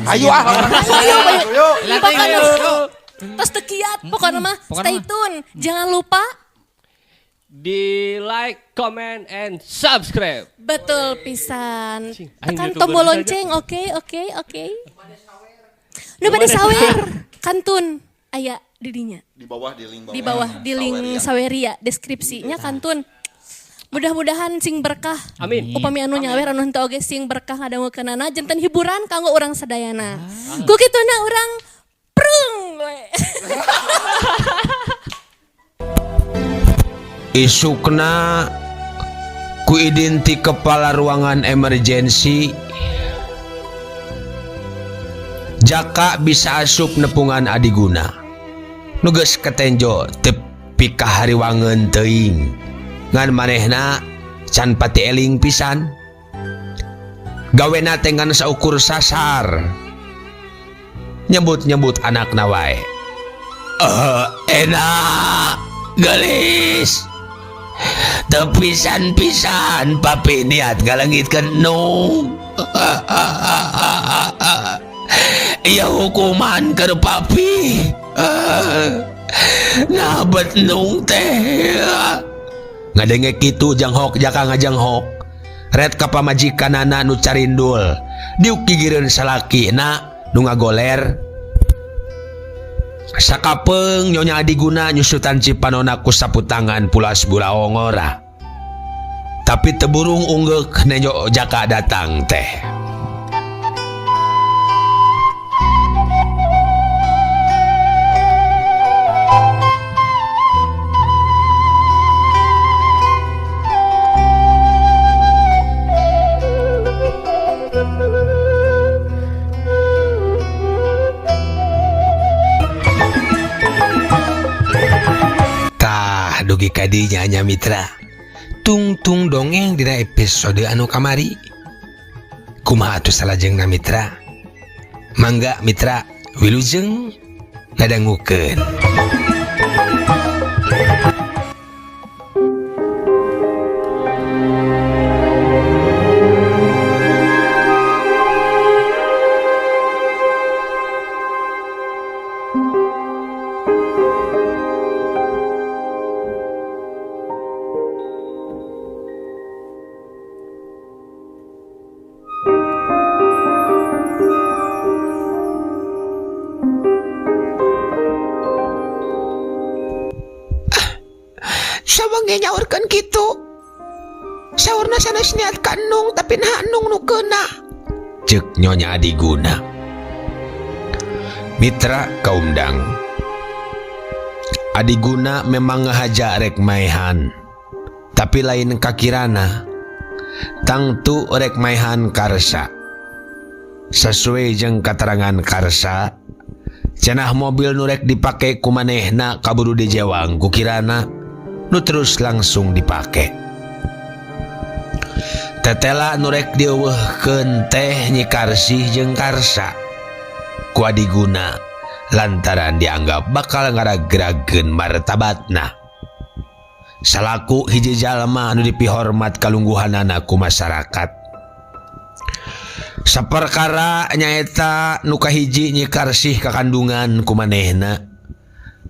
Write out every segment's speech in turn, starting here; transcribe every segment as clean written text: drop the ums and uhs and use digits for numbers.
Ayo ah. Ayo, ayo. Lah, Pokoknya ayo. tos teu kiat pokoknya mah Pokoknya stay mah. tune. Jangan lupa Di like, comment, and subscribe. betul pisan. Cing, aing Tekan YouTuber tombol saja. lonceng, oke oke oke. Nu bade sawer kantun aya di dinya. Di bawah di link bawah. Di bawah di link Saweria. Saweria deskripsinya kantun. Mudah-mudahan sing berkah. Amin. Upami anu nyawer anu henteu oge sing berkah ngadangukeunana janten hiburan kanggo urang sadayana. Ku kituna urang prung we. Isukna ku idin ti kepala ruangan emergensi Jaka bisa asup nepungan adiguna nu geus ketenjo tepi ka hariwangeun teuing ngan manehna can pati eling pisan gawena teh ngan saukur sasar nyebut-nyebut anakna wae. Enak gelis teu pisan-pisan papi niat ngalengitkeun nung. Iya hukuman keur papi. Nah bet nung teh ngadenge kitu janghok jaka ngajanghok ret ka pamajikanana nu carindul diuk gigireun salaki na nu ngagoler sakapeung nyonya adiguna nyusutan cipanona ku sapu tangan pulas bulaongora tapi teburung unggeuk nenjo jaka datang teh. Tah dugi kadinya nya mitra tungtung dongeng dina episode anu kamari kumaha atuh salajengna mitra mangga mitra wilujeng ngadangukeun. Sawange nyaurkeun kitu saurna sanes niat ka Nung tapi nah Nung nu keuna ceuk nyonya adiguna. Mitra kaumdang adiguna memang ngahaja rek maehan tapi lain kakirana tangtu rek maehan Karsa sesuai jeung katerangan Karsa cenah mobil nu rek dipake ku manehna kaburu dijewang ku Kirana nu terus langsung dipake. Tetela nu rek dieuweuhkeun teh Nyi Karsih jeung Karsa ku adiguna lantaran dianggap bakal ngaragrageun martabatna salaku hiji jalma anu dipihormat kalungguhanana ku masyarakat. Saperkara nyaeta nu kahiji Nyi Karsih kakandungan ku manehna.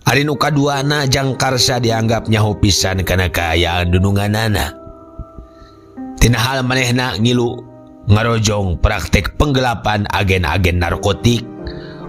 Ari nu kaduana jang Karsa dianggap nyaho pisan kana kaayaan dununganana. Tina hal manehna ngilu ngarojong praktek penggelapan agen-agen narkotik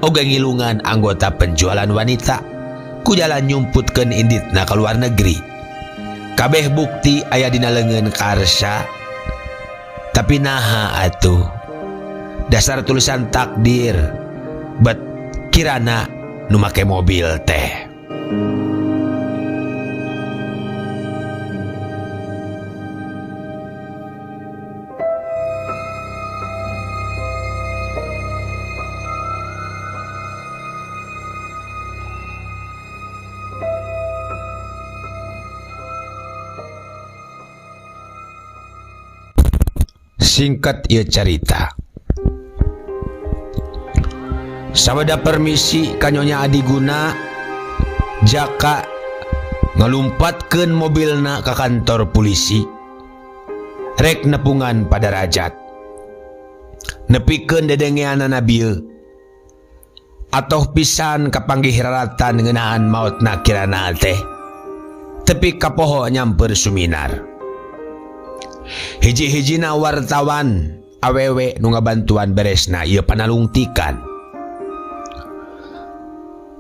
oge ngilungan anggota penjualan wanita ku jalan nyumputkeun inditna ka luar negeri. Kabeh bukti aya dina leungeun Karsa. Tapi naha atuh dasar tulisan takdir bet Kirana nu make mobil teh. Singkat ieu carita. Sabada permisi ka Nyonya Adiguna, Jaka ngalumpatkeun mobilna ka kantor polisi. Rek nepungan pada Rajat. Nepikeun dedengeanana bieu. Atoh pisan kapanggih raratan ngeunaan maotna Kirana teh. Tepi ka poho nyamper Suminar. Hiji-hijina wartawan awewe nu ngabantuan beresna ieu panalungtikan.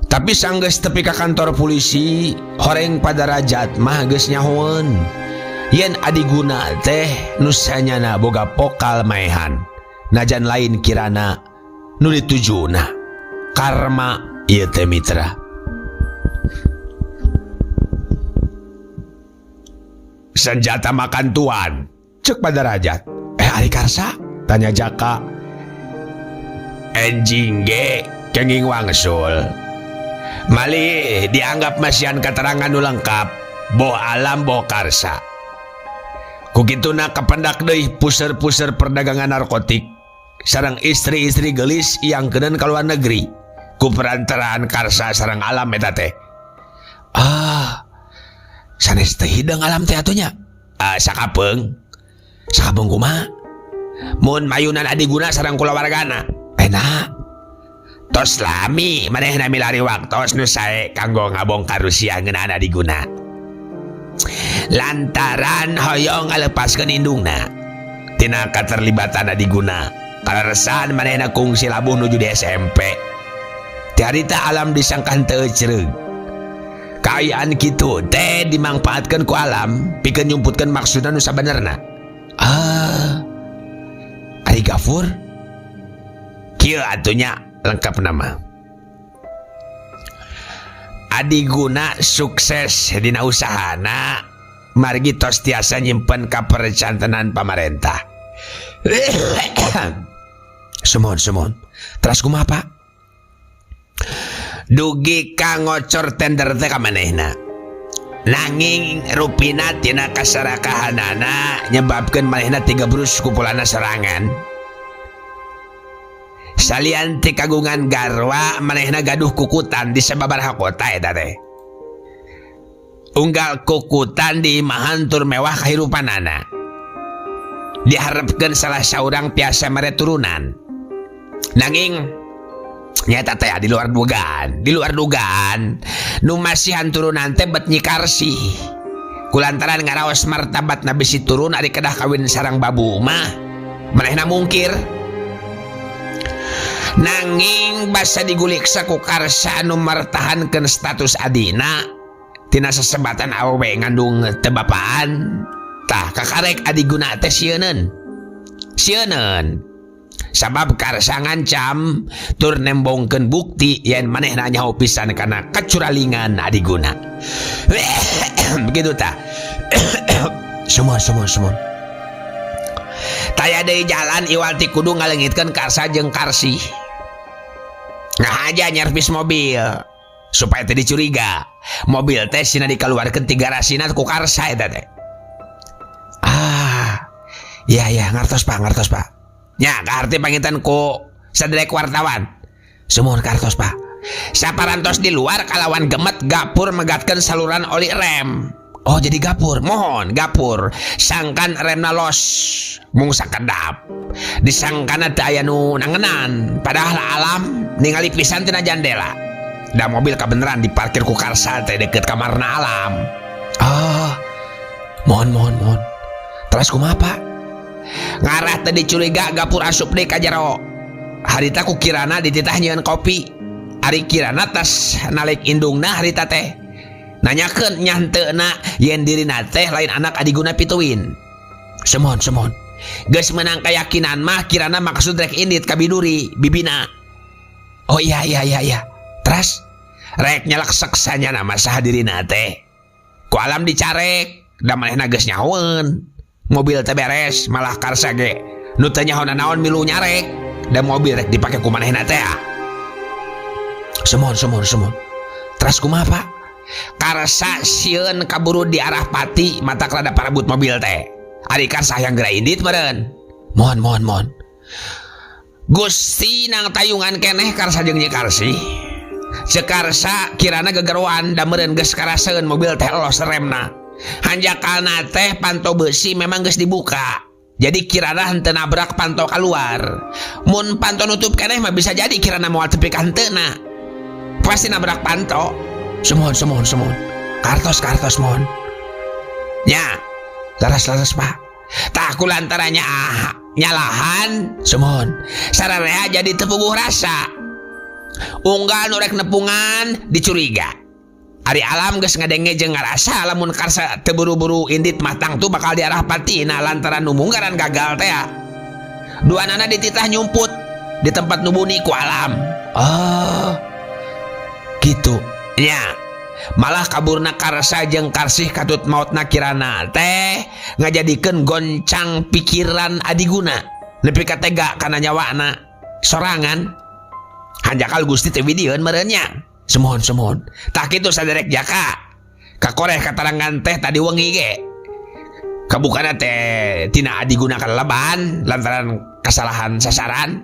Tapi sanggeus tepi ka kantor polisi, horeng Pa Darajat mah geus nyahoeun yen Adiguna teh nu sanyana boga pokal maehan. Najan lain Kirana nu ditujuna. Karma ieu teh, mitra. Senjata makan tuan, cek Pa Darajat. "Eh, ari Karsa?" tanya Jaka. "Enjing ge kenging wangsul. Malih dianggap masihan keterangan nu lengkap, boh Alam boh Karsa. Ku kituna kapendak deui puser-puser perdagangan narkotik sareng istri-istri gelis yang keuneun ka luar negeri ku perantaraan Karsa sareng Alam eta teh." "Ah, sanes teh hideng Alam teh atuh nya?" "Ah, sakapeung." "Sakapeung kumaha?" "Mun mayunan Adiguna sareng kulawargana." "Enak. Tos lami manehna milari waktos nu sae kanggo ngabongkar rusia ngeunaan Adiguna. Lantaran hoyong ngalepaskeun indungna tina katerlibatan Adiguna. Kaleresan manehna kungsi labuh nuju di SMP. Ti harita Alam disangka henteu ecreug. Kaayaan kitu teh dimangpaatkeun ku Alam pikeun nyumputkeun maksudna nu sabenerna." "Ah. Ari Gafur?" "Kieu atuh nya lengkap nama. Adiguna sukses dina usahana margi tos tiasa nyimpen kapercantenan pamarentah." "Sumuhun, sumuhun. Teras kumaha, Pak?" "Dugi ka ngocor tender teh ka manehna. Nanging rupina tina kasarakahanana nyebabkeun manehna tigebrus ku polana sorangan. Salian ti kagungan garwa, manehna gaduh kukutan di sababaraha kota eta teh. Unggal kukutan diimahan tur mewah kahirupanana. Diharepkeun salah saurang tiasa mere turunan. Nanging nyata teh di luar dugaan, di luar dugaan nu masihan turunan teh bet Nyi Karsi. Kulantaran ngaraos martabatna bisi turun ari kedah kawin sareng babu mah, manehna mungkir. Nanging basa diguliksa ku Karsa anu martahankeun status adina tina sesebatan awewe ngandung teu bapaan, tah kakarek Adiguna teh sieuneun. Sieuneun. Sabab Karsa ngancam tur nembongkeun bukti yen manehna nyaho pisan kana kacuralingan Adiguna. Begitu tah." "Sumuhun, sumuhun, sumuhun." "Taya deui jalan iwal ti kudu ngaleungitkeun Karsa jeung Karsi. Ngahaja nyervis mobil supaya teu dicuriga. Mobil teh sina dikaluarkeun ti garasina ku Karsa eta teh." "Ah, iya iya, ngartos, Pak, ngartos, Pak. Nya kaharti panginten ku saderek wartawan." "Sumuhun, kartos, Pak." Saparantos di luar kalawan gemet Gapur megatkeun saluran oli rem. "Oh, jadi Gapur?" "Mohon, Gapur. Sangkan remna los mung sakedap. Disangkana teu aya nu nangenan, padahal Alam ningali pisan tina jandela. Da mobil kabeneran diparkir ku Karsa teh deket kamarna Alam." "Oh, mohon, mohon, mohon. Terus kumaha, Pak?" "Ngarah teu dicuriga Gapur asup deui ka jero. Harita ku Kirana dititah nyieun kopi. Ari Kirana tas nalik indungna harita teh. Nanyakeun nya henteuna yen dirina teh lain anak Adiguna pituin." "Sumuhun, sumuhun." "Geus meunang keyakinan mah Kirana maksud rek indit ka biduri bibina." "Oh, iya. Terus?" "Rek nyaleksek sanyana mah saha dirina teh. Ku Alam dicarek, da manehna geus nyahoeun. Mobil teh beres, malah Karsa ge nu teu nyaho nanaon milu nyarek, da mobil rek dipake ku manehna teh." "Sumuhun, sumuhun, sumuhun. Terus kumaha, Pak?" "Karsa sieun kaburu di arah pati matak rada parabut mobil teh. Ari Karsa hayang geura indit meureun." "Mohon, mohon, mohon." "Gusti nang tayungan keneh Karsa jeung Nyi Karsi. Ceuk Karsa Kirana gegeroan da meureun geus karaseun mobil teh los remna. Hanjakalna teh panto besi memang geus dibuka. Jadi Kirana henteu nabrak panto keluar. Mun panto nutup keneh mah bisa jadi Kirana moal tepi ka henteuna." Pasti nabrak panto. Sumuhun sumuhun sumuhun. Kartos kartos mohon. Nya, laras laras Pak. Tah ku lantaran nyalahan sumuhun. Sararea jadi teu puguh rasa. Unggal nu rek nepungan dicuriga. Ari Alam geus ngadenge jeung ngarasa lamun Karsa teu buru-buru indit mah tangtu bakal diarah patina lantaran nu munggaran gagal tea. Duanana dititah nyumput di tempat nu buni ku Alam. Oh, gitu. Nya, malah kaburna Karsa jeung Karsih katut maotna Kirana teh ngajadikeun goncang pikiran Adiguna nepi ka tega kana nyawana sorangan. Hanjakal Gusti teh widieun meureun nya. Sumuhun sumuhun. Tah kitu saderek Jaka. Kakoreh katarangan teh tadi wengi ge. Kabukana teh tina Adiguna kaleleban lantaran kasalahan sasaran.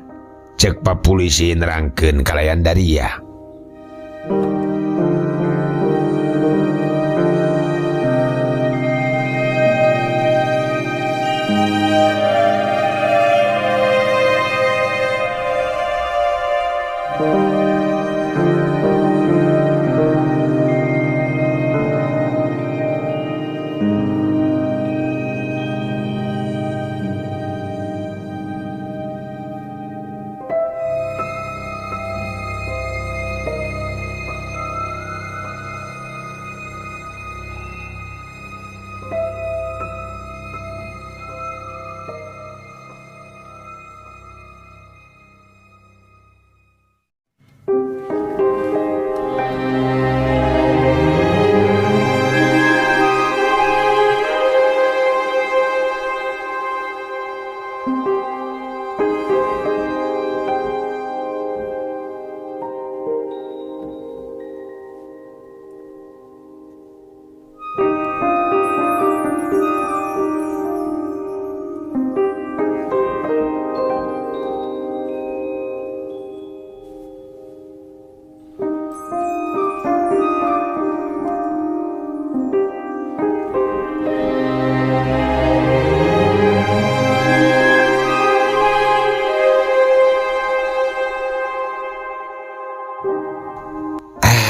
Cek Pak Polisi nerangkeun kalayan Daria.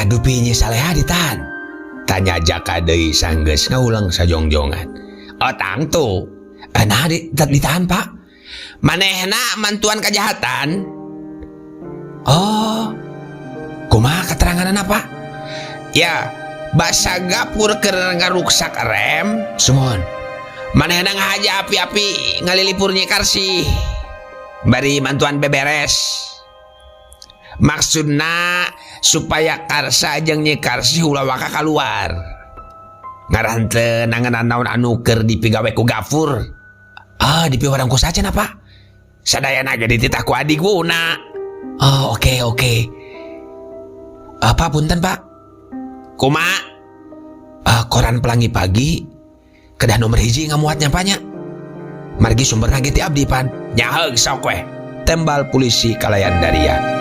Dupi Nyi Saleha ditahan? Tanya Jaka deui sanggeus ngaulang sajongjongan. Oh tangtu. Nah ditahan Pak. Manehna mantuan kejahatan. Oh. Kumaha keteranganna Pak? Ya, basa gapur keur ngaruksak rem. Sumuhun. Manehna ngahaja api-api ngalilipur Nyi Karsih. Bari mantuan beberes. Maksudna supaya Karsa jeung Nyi Karsih ulah waka kaluar. Ngarah teu nangenan naon anu keur dipigawe ku Gafur. Ah, dipiwarang ku saja Pak? Sadayana ge dititah ku Adiguna. Oh, oke oke. Apa punten Pak? Kumaha? Koran Pelangi Pagi kedah nomor hiji ngamuat nya Pak nya. Margi sumberna ge ti abdi pan. Nyaheug sok weh. Tembal polisi kalayan Daria.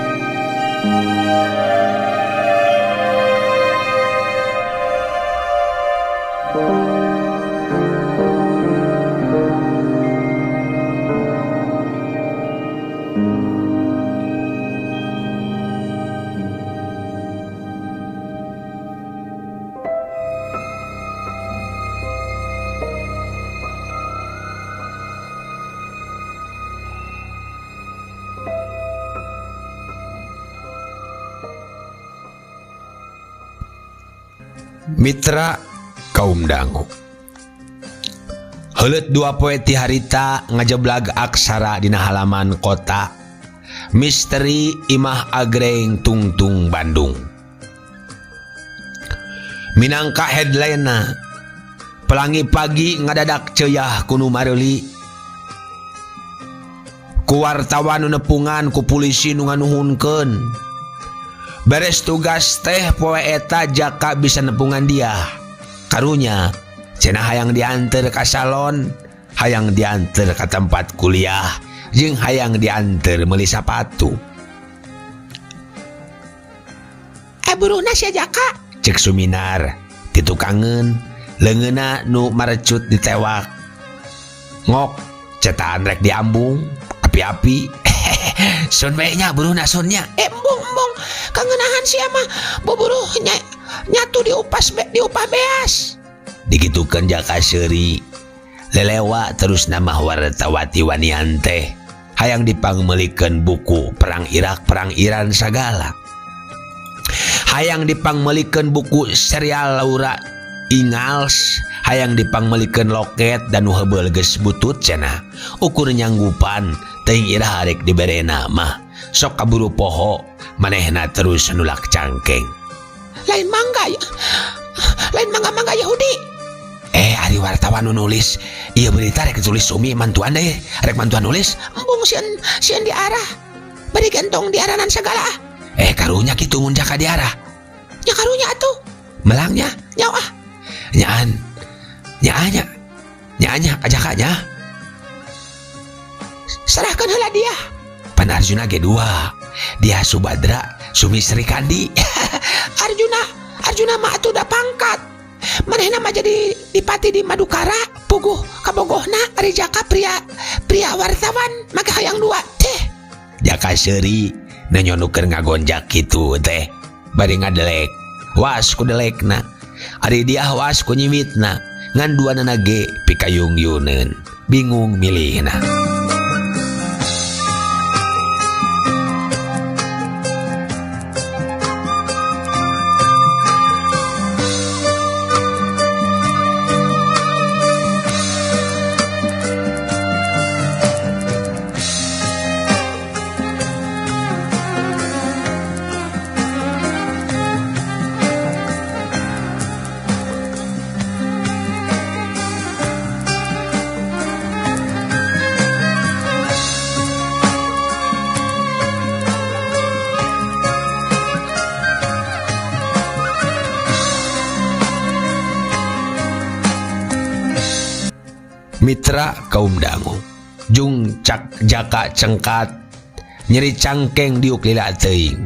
Mitra kaum dangu. Heuleut dua poe ti harita ngajeblag aksara dina halaman kota. Misteri Imah Agreng Tungtung Bandung. Minangka headline-na Pelangi Pagi ngadadak ceyah ku nu mareuli. Ku wartawan nu nepungan ku polisi nu nganuhunkeun. Beres tugas teh poe eta Jaka bisa nepungan dia. Karunya cenah hayang dianter ka salon, hayang dianter ka tempat kuliah, jeung hayang dianter meuli sapatu. Buruhna sia Jaka, cek Suminar titukangeun leungeunna nu marecut ditewak. Ngok cetaan rek diambung api-api. Sun we nya buruhna sun nya. Eh embung embung kangenahan sia mah buburuh nya nyatu diupas be, diupah beas. Dikitukeun Jaka seuri. Lelewa terus nama wartawati wanian teh. Hayang dipangmeulikeun buku perang Irak perang Iran sagala. Hayang dipangmeulikeun buku serial Laura Ingalls, hayang dipangmeulikeun loket dan nu heubeul geus butut cenah. Ukur nyanggupan teuing iraha rek diberena mah. Sok kaburu poho manehna terus nulak cangkeng. Lain mangga ya. Lain mangga-mangga Yahudi. Eh ari wartawan nu nulis ieu berita rek ditulis Sumi mantuan deh, rek mantuan nulis. Embung sieun sieun diarah. Bari gentong diaranan sagala. Eh karunya kitu mun Jaka diarah. Ya karunya atuh. Melangnya Nyawa ah. Nyaan. Nyaanya. Nyaanya ka Jaka nya. Serahkan heula dia. Pan Arjuna ge dua. Dia Subadra, Sumi Sri Kandi. Arjuna, Arjuna mah atuh da pangkat. Manehna mah jadi dipati di Madukara, puguh kabogohna ari Jaka pria pria wartawan make hayang dua teh. Jaka seuri nanyonukeun ngagonjak kitu teh. Bari ngadelek. Was ku delekna. Ari dia was ku nyimitna. Ngan duanana ge pikayung-yuneun. Bingung milihna. Mitra kaum dangu jung cak jaka cengkat nyeri cangkeng diuk lila teuing.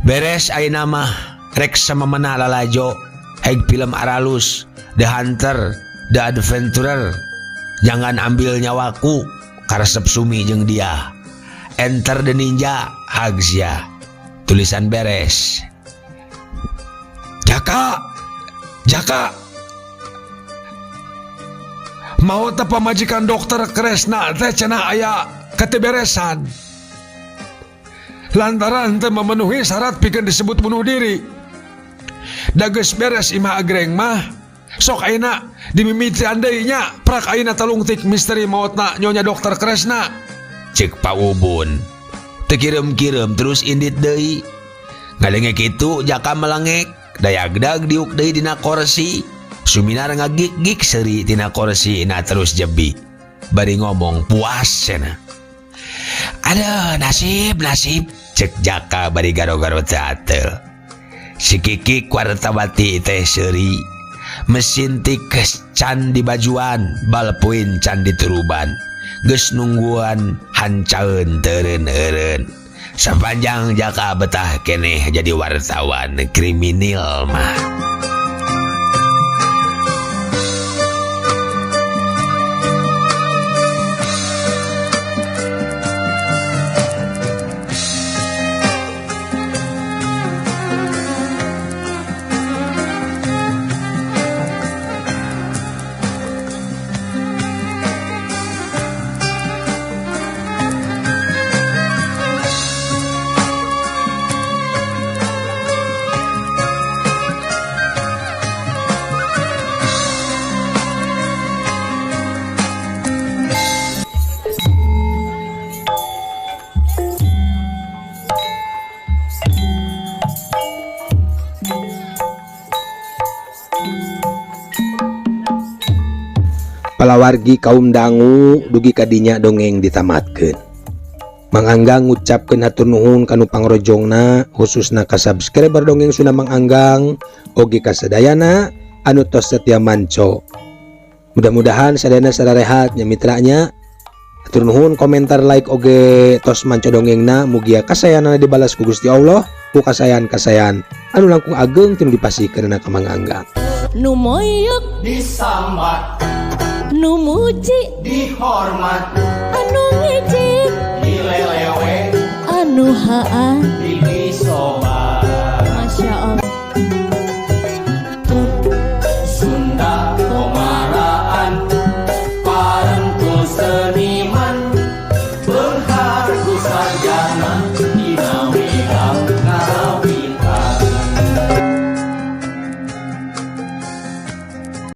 Beres ayeuna mah rek samemena lalajo heg film aralus The Hunter The Adventurer jangan ambil nyawaku karesep Sumi jeung dia Enter the Ninja Hagsia tulisan beres. Jaka Jaka mau teh pamajikan dokter Kresna teh cenah aya kateberesan lantaran teh memenuhi syarat pikeun disebut bunuh diri. Da geus beres imah agreng mah sok ayeuna dimimitian deui nya prak ayeuna talungtik misteri maotna nyonya dokter Kresna. Cek Pak Ubun teu kireum-kireum terus indit deui. Ngadenge kitu Jaka melengek dayagdag diuk deui dina korsi. Suminar ngagik-gik seuri tina korsi na terus jebi. Bari ngomong puas cenah. Aduh nasib nasib cek Jaka bari garo-garo teu ateul. Si Kiki wartawati teh seuri. Mesin tikes can di bajuan, balpoin can dituruban. Geus nungguan hancaeun teureun-eureun. Sapanjang Jaka betah keneh jadi wartawan kriminal mah. Palawargi kaum dangu dugi kadinya dongeng ditamatkeun. Mang Anggang ngucapkeun hatur nuhun kanu pangrojongna khususna ka subscriber dongeng Sunda Mang Anggang oge ka sadayana anu tos setia manco. Mudah-mudahan sadayana sararehat nya mitranya. Hatur nuhun komentar like oge tos manco dongengna mugia kasayana dibalas ku Gusti Allah ku kasayan-kasayan anu langkung ageng tinu dipasihkeunana ka Mang Anggang. Nu moyok disambat, nu muji dihormat, anu ngejek dilelewe. Nu haat. Bibi sobat.